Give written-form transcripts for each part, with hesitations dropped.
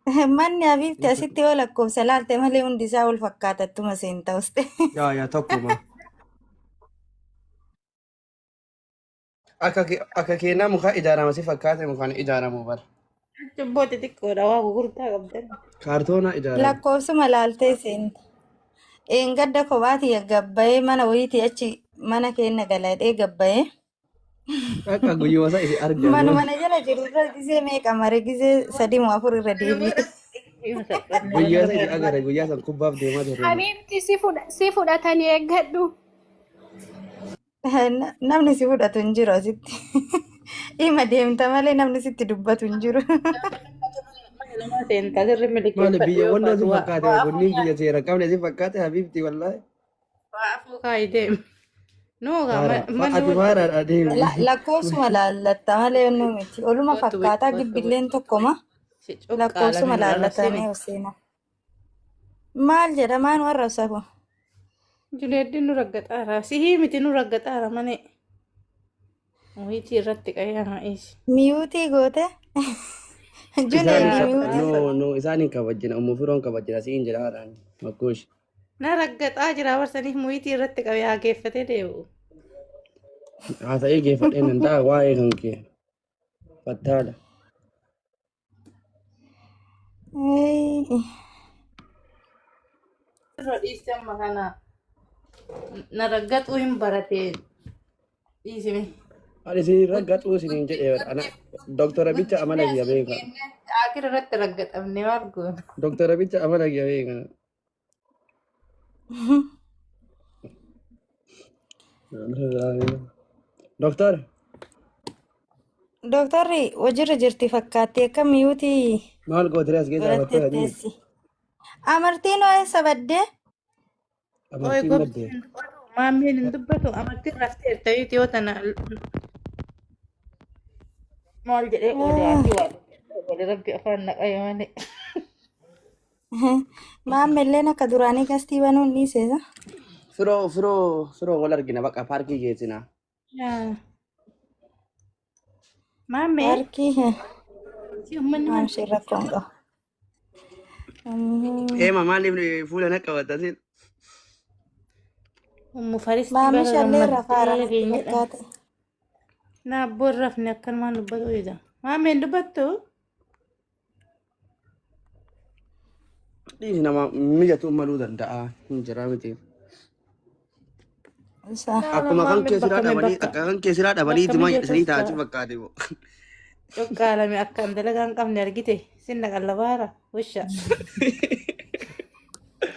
Manni Habiibti asitti yoo lakkoofsa laalte malee hundi isaa wal fakkaata ittuma seenta uste. Yaa yaa tokkuma. Akka keenyaa muka ijaarama si fakkaate mukaan ijaaramu bara. Cubboo xixiqqoodha waa gurgurtaa qabdan. Kaartoona ijaarama. Lakkoofsuma laaltee seenta. Eengadda kophaati gabbayee mana wayiitii achi mana keenya galadhee gabbayee. Akka guyyuma isaa isin argame. Manuma na jala jiru irra gisee meeqa mare gisee sadii moo afur irra deebi'e. Guyyaa isa isin agarre guyyaa san kubbaaf deemaa turre. Habiibti si fudha si fudhatanii eeggadhu. Namni si fudhatu hin jiru asitti. Ima deemta malee namni sitti dubbatu hin jiru. Nama seentaa sirri Maali milikeeffadhu biyya yoo wannoo kaatu si waa fakkaate waa afur kunniin biyya seera qabne si fakkaate habiibti wallaahi. waa afur kaayi deemi. Noo gaa Faara manni ati wal faaraadha deemi. Lakkoofsuma laallatta malee nu miti. Oluma kottu wai fakkaataa kottu wai gibbilleen tokkoma. si cuqqaalame Lakkoofsuma nu arrabsini. laallatamee Huseena. Maal jedha maan warra safu? Juleeddiin nu raggaxaara. Sihii miti nu raggaxaara malee. Wayitii irratti qayyaa ha'iisi. Miyuutii goote? Isaan Juneedi isa miyuutii. no no isaan hin kabajjina ummu firoon kabajjina siin jedha haadhaan makkuush. Na raggaxaa jira barsaniif muyitii irratti qabee haa geeffatee deebi'u. Haa ta'ee geeffadhee nan ta'a waa'ee kan kee fattaala. Ayii. Irra dhiiste amma kana na raggaxuu hin barate dhiisime. Ani isin raggaxuu isiniin jedhee ana doktora bicha amala Guddifnee kiyya asiin beeka. geennee akira irratti raggaxamne maal goona? Doktora bicha amala kiyya beeka. Doktor Dooktarri hojiirra jirti fakkaatti akka miyuutii maal gootiree as keessa godhattee dhaabbattee hajii? teessi. Amartiin hoo eessa baddee? Oye Amartiin gobsi badde. hin dubbatu maammeen hin dubbatu amartiin rafteerta yoo tana maal jedhee oole ati waa oole rabbi afaan naqaye malee. Maammelleen akka duraanii gastii banuun dhiiseesa. Firoo firoo firoo wal argina bakka paarkii geessina. Yaa. Maammee Paarkii si uummanni maal maamshee rakkoon qabu. Eema maaliif fuula na qabata sin? Ummu Faristii bara Maamishallee rafaara gammaddee natti keenya dha. fakkaate. Na abboon rafne akkanumaan dubbatu jedha. Maammeen dubbattu? Dhiisi nama mijatu maluu danda'a hin jira miti. Isa. Akkuma kan Maammeen kee siraa bakka mee dhabanii bakka akka kan kee siraa dhabanii bakka itti mijatus sanii taati ta'a. fakkaate moo. Cuqqaalame akkaan dalagaa hin qabne argite sinna qallabaara wusha.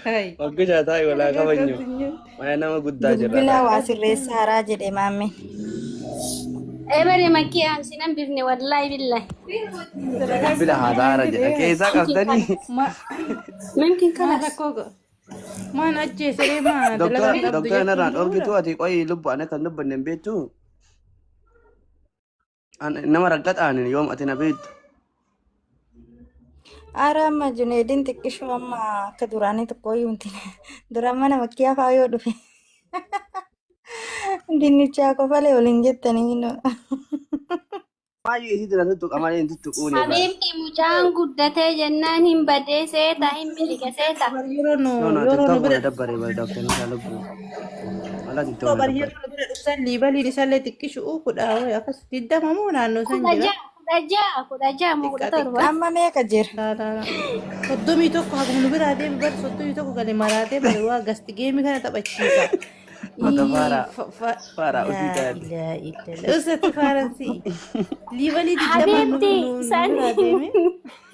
Hai. Hoggishaa taa'e walaa Dalagaa kabajnu. qabdu hin jiru. Mana nama guddaa jirra Bilbila taa'e. waa sirreessaa haaraa jedhe maammeen. Ebere makkii aan sin hambifne wallaahi billahi. Dalagaa Bilbila qabdu hin haasaara jedha. jiru. Keessaa Mumkin qabdanii. kalas. Ma Mumkin maal kalas. rakkoo qaba? Maan ajjeesee maa dalagaa Doktora hin qabdu doktora jechuun narraan hin dhorkitu oola. ati qoyi lubbu ana kan dubbanne hin beektu. Nama raggaxaan yoom ati na beektu. Aara amma Junaydin xiqqishuu amma akka duraanii tokko iyyuu miti. Duraan mana makkiyaa fa'aa yoo dhufe dinnichaa qofalee waliin jettanii no. Maayyuu isii dura tuttuqa malee hin tuttuquune bara. Habiibti mucaan guddatee jennaan hin badee seeta hin miliqe seeta. Bar yeroo nu No no yeroo nu tiktok bira na dabbare bara doktor isaa lubbu. Walaa tiktok na bar dabbare. yeroo nu bira dhufsan liibaliin isaallee xiqqishu kudha wayi akkas diddama moo naannoo san Kudha jira. ja'a 16 16 moo kudha Xiqqaa torba. xiqqaa. Amma meeqa jira? Laa laa laa. 31 haguma nu biraa deemi bar 31 gale maraatee bare waa gasti geemi kana taphachiisa. Mata Ii faara fa fa faara usii laa taate. ilaa illallah. Usatti faaransi. Liibalii digdamaan nu Habiibti nu nu biraa deeme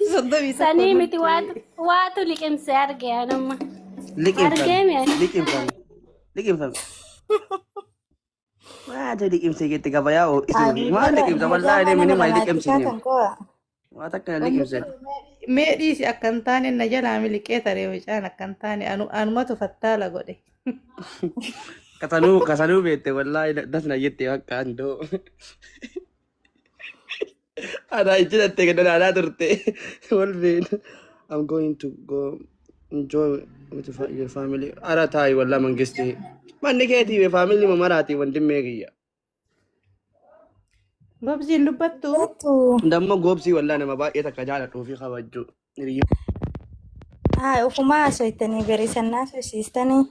31 sanii miti nutti. waatu waatu liqimse arge anumma. Liqimfame Argee mi ani? liqimfame liqimfame. Maata liqimse jette gabayaa ho'isuufi. Maal Warra liqimsa mucaa wallaahi mana deemini maal lamaatti liqimsine. kaatan koo Waa takka na liqimsan. Mee dhiisi akka hin taane na jalaa miliqee taree mucaan akka hin taane anumatu fattaala godhe. Kasanuu kasanuu beekte wallaahi das na jette bakka andoo. Ana ijji dhattee gad ilaalaa turte. Wal beena. I'm going to go enjoy with your family. Ara taayi wallaa mangisti. Manni keetii be family mamaraati wandimmee kiyya. Gobsiin dubbattu Beektu Damma goobsii wallaa nama baay'ee takka jaaladhuu fi kabajju. Hiriyyoo. Haa ofumaa haasofitanii bariisannaa haasofsiistanii.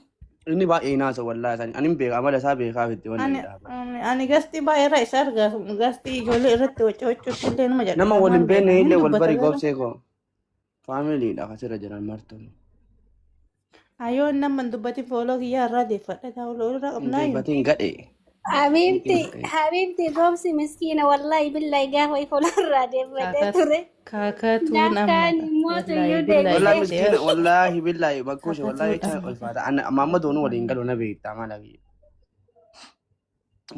Inni baay'ee naasa wallaahi isaanii. Ani hin beeka amala isaa beekaaf itti wanni Ani dhaaba. ani gastii baay'ee irraa isa argaa gastii ijoollee irratti wacce wachuutti illee numa Nama jedha wal hin maal beekne beekna hin illee wal dubbata bari garuu. goobsee koo. Faamiliidha kasirra jiran martuun. Ayyoon nama hin dubbatin fooloo kiyyaa irraa deeffadha taa'u irraa Hin qabnaayu. deebbatiin gadhee. Habiibti habiibti goobsi miskiina wallaahi billahi gaafa ifolarraa deemmatee ture. Kaakatuun amma Naaftaan mootu wallaahi iyyuu billaahi Wallaahi deebisee. jettee miskiina wallaahi billaahi bakkuushe wallaahi kaakatuun jecha amma. ulfaata. Ana mamma doonuu waliin galu na beekta mala biyya.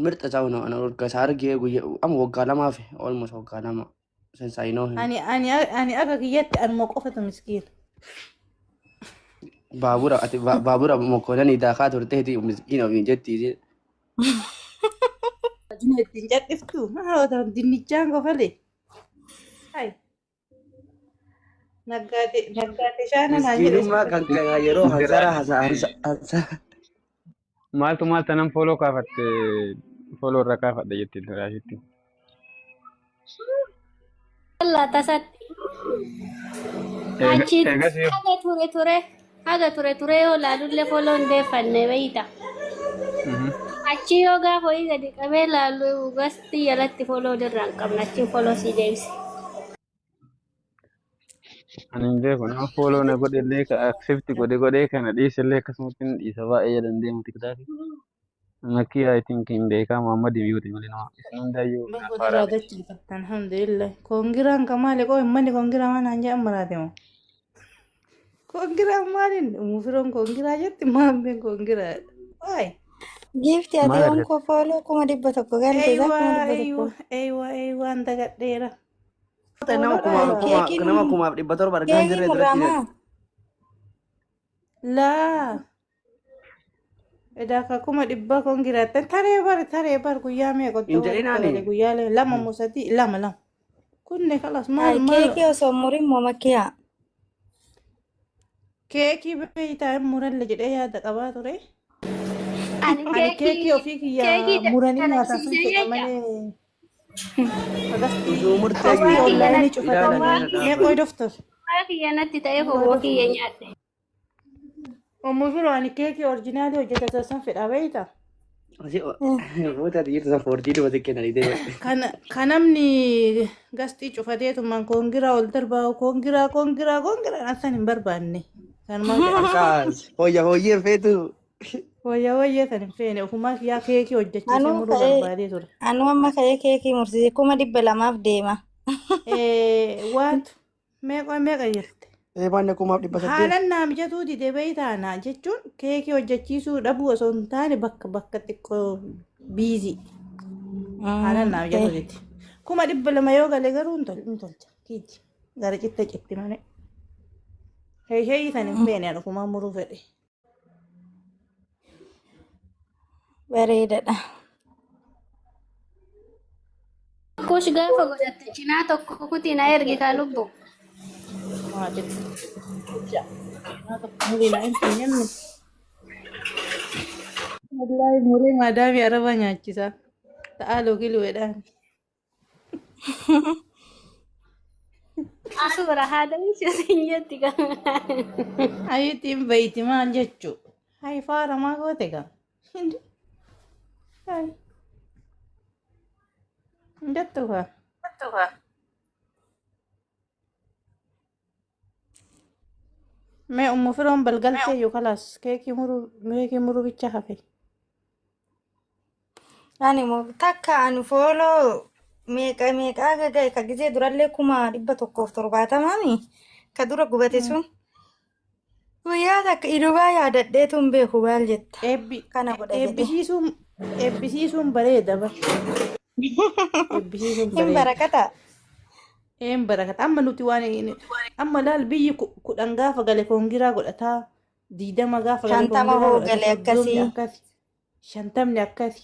Mirxa isaa ana urga isaa argee guyyaa amma waggaa lamaaf almost waggaa 2 since I know him. Ani ani ani akka kiyyatti anuma qofatu miskiina. Baabura ati baabura mokkonanii daakaa turteeti miskiina ofiin jettiisi. Wajjin ittiin cadhiftu maal dinnichaan qofalee. Hai naggaate naggaate shaana naan jedhe Miskiinummaa kan kana yeroo hansaraa Jiraatti hasa maaltu maal tanan fooloo kaafatte fooloo irra kaafadha jetti raashitti. Wallaa tasatti achi Eegas haga ture ture haga ture ture yoo laalullee foloo hin deeffanne beeyta. Achi yoo gaafa ho'i gadi qabee laalu gasti jalatti foloo irraa hin qabne achiin foloo sii deebise. Ani hin beeku nama fooloo na godhe illee ka accept godhe godhee kana dhiise illee akkasumatti hin dhiisa baay'ee jedhan deemu tiktaafi. Makkii I think hin beekaa Muhammad Miyuuti malee nama isin hundaayyuu Baga afaaraa irraa miti. dachiifatan alhamdulillah. Koongiraan ka maali qoo manni koongiraa waan hanja amaraate moo? Koongiraan maaliin umufiroon koongiraa jetti maammeen koongiraa. Waay. Giifti ati Maal yoom argatte? koo fooloo 100,000 galte isaa Eeywa 100,000. eeywa eeywa eeywa an dagadheera. Nama Fooloodha kumaaf kuma Keekiin nama 1700 argaa hin keekii jirre duratti muraamaa. Laa. Edaa ka 100,000 koongiraattan taree bar taree bar guyyaa meeqa hin oddoo jedhin walitti ani. gale guyyaa lama moo sadii lama lama. Kunne kalas maal Haa maal keekii osoo murin moo makkiyaa. keekii beeytaa hin muralle jedhee yaada qabaa ture. Ani Ani keekii keekii ofii kiyyaa keekii muranii nyaataaf hin dalagsiisee fedha jecha. malee. Agastii Osoo murtee Kophaa gastii kiyya onlaayinii natti ilaala cufatanii kophaa ilaala mee dhaabbata. qoy doftor. kophaa kiyya natti ta'ee Qoy kophaa doftor. kiyya nyaadhe. Ummu firoo ani keekii orjinaalii hojjetatan san fedha beeyta. Asii fuuta ati jirtu san foorjii dhuma sikkeen ani deema. Kan kan namni gastii cufateetumaan koongiraa ol darbaa koongiraa koongiraa koongiraa an san hin barbaanne. Kanumaan fedha. Akkaas hooyya hooyyee feetu. Wayya wayya san hin feene ofumaa kiyyaa keekii hojjechiisee Anuu muruu ka'ee barbaadee ture. anuu amma ka'ee keekii mursiise 200,000 deema. Waatu meeqa meeqa jirti? Eebaanne 1800. Haalaan naa mijatuu dide beeytaana jechuun keekii hojjechiisuu dhabuu osoo hin taane bakka bakka xiqqoo biizii haalaan naa mijatuu dide. 200,000 yoo gale garuu hin tolcha kiiji gara citte citti malee. Heeshee san hin feene ani ofumaa muruu fedhe. Bareedaadha. Kush gaafa godhatte cinaa tokko kutii na ergi kaa lubbu. Maa jettu. Murii naa hin namni. Wallaahi murii maadaamii araba nyaachisa. Ta'aa kiluweedhaan. Suura haadha ishee jetti kan. Ayitiin bayti maal jechuu? Hai faara maa goote gaa? Hai. Hin jettu kaa? Mee ummu firoon balgaltee iyyuu kalaas keekii muruu bicha hafe. Ani moo takka ani fooloo meeqa meeqaa gagaye ka gizee durallee 170,000 ka dura gubate sun guyyaa takka idubaa yaadadheetu hin beeku maal jetta Eebbi kana godha jedhe. eebbisiisuun eebbisiisuun bareeda bar. Eebbisiisuun Hin bareeda. barakata. Een barakata. Amma nuti waan amma laal biyyi 10 gaafa gale koongiraa godhataa 20 gaafa gale 50 koongiraa hoo godhata gale 30 akkasii. akkasi 50 akkasi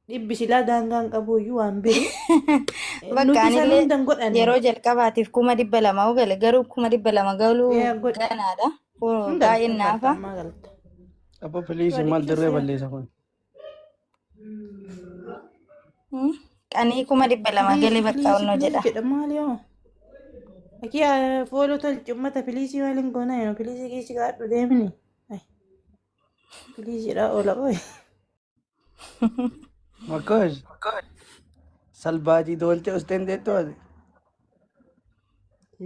dhibbi silaa daangaan qabu iyyuu waan biru. Bakka Nuti san anillee hunda hin godhanne. yeroo jalqabaatiif 200,000 hoo gale garuu 200,000 galuu Yaa godhe. ganaadha. Hin Baay'een galta hin galta naafa. ammaa galta. Abbo piliisi maal dirree balleessa kun. Qanii 200,000 gale Piliisi bakka piliisi onnoo piliisi jedha. jedha maal yoo. Akii follow tolchi uummata please maaliin goona yeroo please keessa gaadhu deemni. Please dha oola ooyi. Makkosh salbaajii doolchee usteen deettu ati.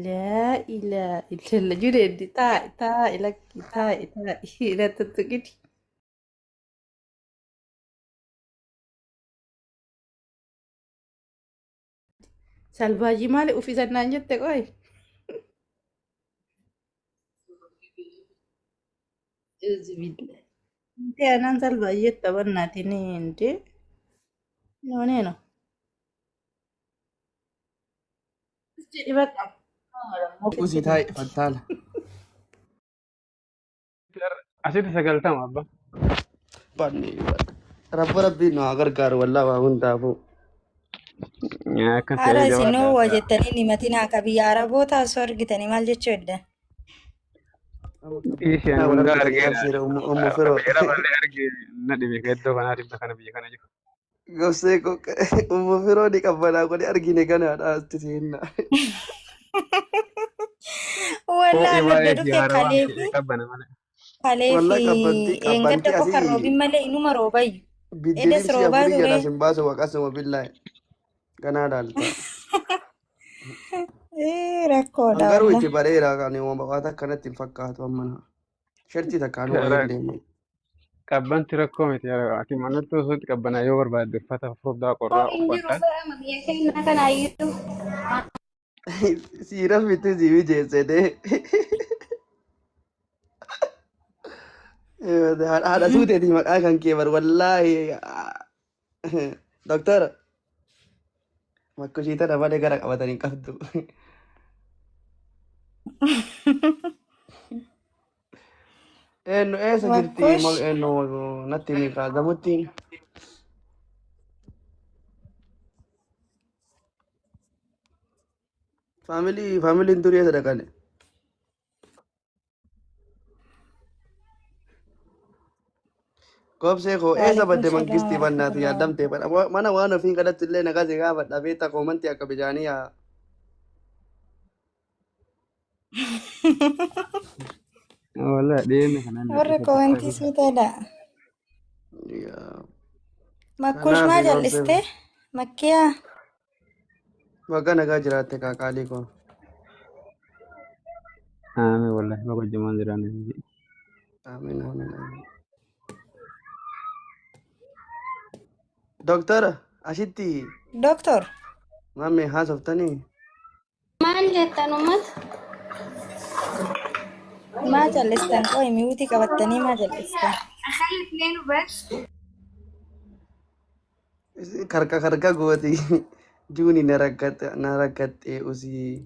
Laa ilaa illallah jureeddi taa'i taa'i lakki taa'i taa'i na tuttuqiti. Salbaajii maali uffisannaan jette qoy. Intee anaan salbaajii jetta bannaatiin intee. Noonee no. Jedhi bakka. Usii taa'i fattaala. Asitti 90 abbaa. Banni rabba rabbiin nu haa gargaaru wallaa waa hundaafuu. Akkas Haadha ta'ee isin jabaadha. waa jettanii himatinaa ka biyya Arabootaa osoo argitanii maal jechuu edda? Dhiisi ani Wal hundaa argitanii argeera. abshiira ummu firoo. Biyya lafallee arge na dhibe iddoo kanaatiif kana biyya kana jiru. Gobsee ummu firoo ni qabbanaa godhe argine ganaadha asti seenna. Wallaa Ho'i ladda baay'ee dhufe si haarawaa kalee miti fi qabbana malee. kalee Wallaa fi qabbantii eengadda qabbantii qofa asii roobin malee inuma roobayyu. Edes biddirimsi roobaa afurii ture. jalaa sin baasu waqasuma billaahi ganaa laalta. Rakkoodha An garuu wallaa. itti bareera kan waan akkanatti hin fakkaatu ammana. Shartii takkaan waa hin deemu. Qabbanti rakkoo miti ati manatti osoo itti qabbanaa yoo barbaadde uffata furdaa qorraa Hin jiru uffatta. fe'ama biyya keenya kanaayyuu. Siira fitu si mijeessite. Haadha suuteeti maqaa kan kee bar wallaahi. Doktora makkushii tana malee gara qabatanii hin qabdu. Eenyu eessa jirti? Makkush Eenyu natti himi kaazamuttiin. Family familyn durii eessa dhaqane? Gobsee koo eessa Waalaikum badde salaam mangistii bannaati warahmatullahi. yaaddamtee mana waan ofiin kadhatti illee nagaa si gaafadha beektaa koomantii akka bishaanii yaa. Walaa dhiyeenya kanaan na Warri dhufe koomantii tiktaakii. suuteedha. Makkush Kanaaf maa gobsee jal'iste? Makkiyaa. waggaa nagaa jiraatte kaakaalii koo. Aamee wallahi baga hojjemaan jiraan. Amiin amiin amiin. Doktora asitti Doktor. maamee haasoftanii Maal jettan uummata? Maa jal'istan? Qoy mute qabattanii maa jal'istan? أخلي اثنين وبس. Karka karka gooti juuni na rakkate na rakkatte usii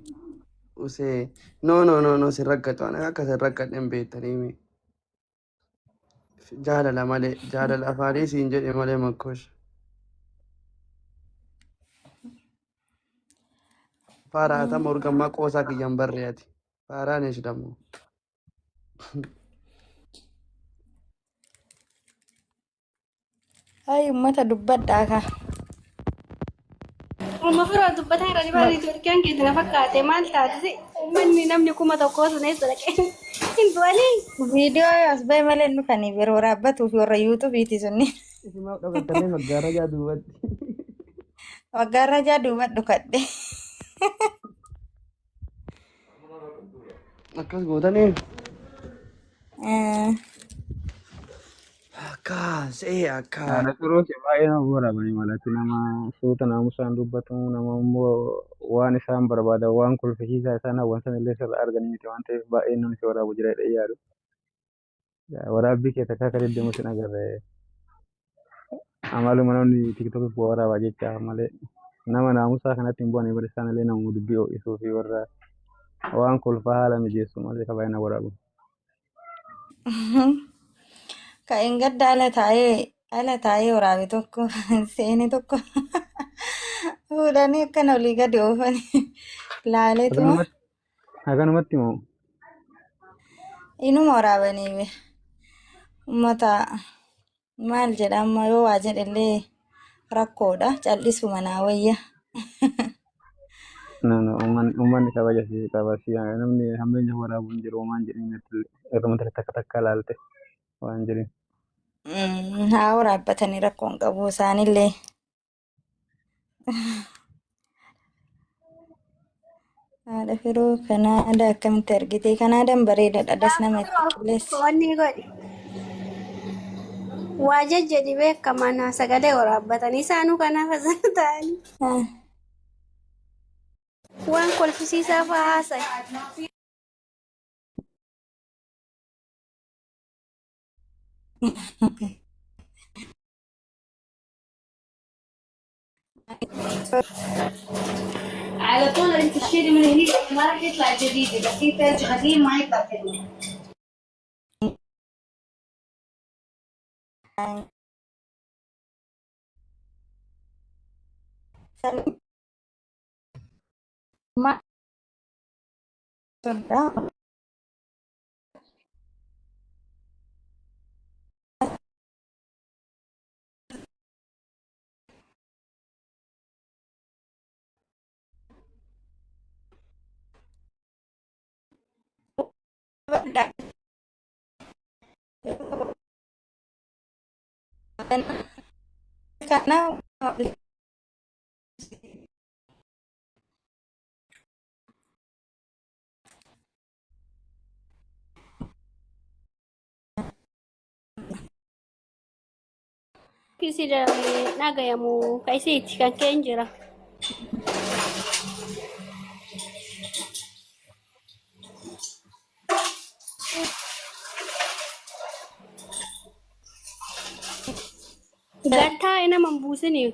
usee no no no no sin rakkatu ana akka sin rakkadhe hin beektanii jaalala malee jaalala afaanii siin jedhe malee makkosh faaraa tama urgammaa qoosaa kiyyan barree ati faaraan eesh dammoo Ay uummata dubbadhaa ka. Uumma firoo dubbataa irra dhibaa networkiin keetti na fakkaate maal taatise uummanni namni 1000 sun eessa dhaqee hin du'anii. Viidiyoo as bahe malee hin dhufanii yeroo waraabbatuu fi warra YouTubeiiti sunni. Isimaaf dhokatanii maggaarajaa duubatti. Waggaarra duuba dhokadhe. Akkas gootanii akkas ee akkas. Haadha xuruuti baay'ee nama waraabanii malatti nama suuta naamusaan dubbatu nama immoo waan isaan barbaadan waan kolfisiisaa isaan hawwan sana illee sirra arganii miti waan ta'eef baay'ee namni si waraabu jira jedhee yaadu. Waraabbii kee takka akka deddeemu sin agarre. Amaluma namni TikTokii waraabaa jecha malee nama naamusaa kanatti hin bu'anii bari isaan illee nama dubbii ho'isuu fi warra waan kolfaa haala mijeessu malee ka baay'ina waraabu. Ka hin gadda ala taa'ee waraabe tokko seene tokko fuudhanii akkana olii gadi oofanii laaleetuma Haganumatti moo inuma waraabanii be. Uummata maal jedha amma yoo waa jedhellee rakkoodha cal'isuma naa wayya. No, no, uummanni kabaja si qaba. Si namni hammeenya waraabu hin jiru waan jedhin irruma takka takka ilaalte waan jedhin. Haa waraabbatanii rakkoo hin qabu isaanillee. Haadha firoo Kanaadaa akkamitti argite? Kanaadaan bareedaadha. Das nama itti qilleessi. Wanni godhi. Waa jajjadi beekamaa naa sagalee waraabbatanii isaanuu kanaaf asana ta'anii. Waan kolfisiisaa fa'aa haasa'i. على طول انت تشتري من هنيك ما راح يطلع جديد، اذا في ثلج قديم ما يطلع جديد. Ma sodaa. Kana Kisi dhagayamu ka isiiti kan keen jira. Gattaa nama hin buusinii.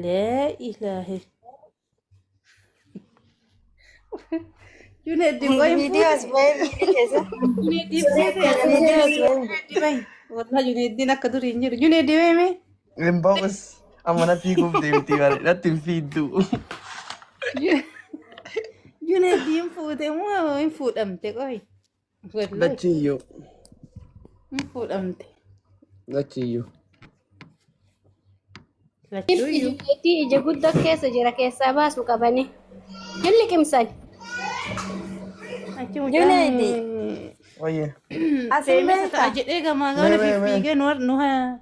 Laa ilaahi. Junaid qoy hin Viidiyoo as fuute. bahee viidiyoo keessa. Junaid fuute. Viidiyoo as bahee. Junaid bahi. Wallahi Junaidin akka durii hin jiru. Junaid bahi. Hin ba'us amma natti hiikuuf deemti bare natti hin fiiddu. Junaid hin fuute moo hin fuudhamte qoy. Wallahi Lachiyyuu. hin fuudhamte. Lachiyyuu. Lachuuyyuu. Ijji ija guddaa keessa jira keessaa baasu qabanii. Hin liqimsan. Achi mucaan Junaidi Wayye. as hin deemsa ta'a beektaa? jedhee gamaa Mee gamana mee mee. fiffiigee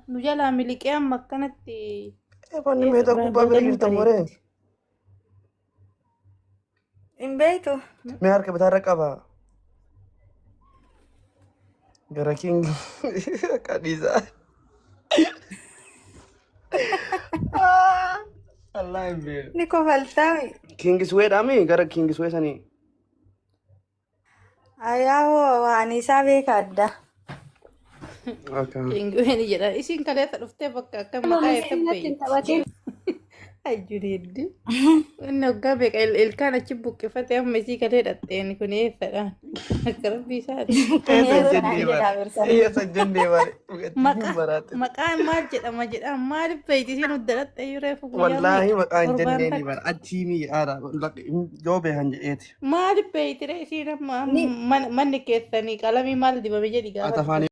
nu jalaa miliqee amma akkanatti Wanni eessa meetaa biraa gubbaa bira galuu jirtan waree. bareetti. Hin beektu? Mee harka bitaarra qaba. Gara king akka dhiisaa. Allah hin beeku. Ni kofaltaa. Kingisweedhaami gara Kingiswee sanii. Ayaawoo waan isaa beeka adda. Okay. Ingween jedha. Isiin kaleessa dhuftee bakka akka maqaa eessa Natti hin beeyi. taphatin. Ajjuneeddi. Inni hoggaa beeka ilkaan achi buqqifate amma isii kalee dhadheen kun eessadhaan. Akka rabbii isaati. Kun Eessa eessa jennee jedhaa bare. birsan. Eessa jennee bare. Dhugattiin Maqaa baraate. maqaan maal jedhama jedhaan maaliif beeyti isiin uddaladha yoo reefu guyyaa Wallaahi meeqa maqaan torbaan jennee ni takka. bara. Achii miidhaadha. Yoo beekan jedheeti. Maaliif beeyti ree isiin amma Ni manni keessanii qalamii maal dibame jedhi Ati gaafadhu. afaan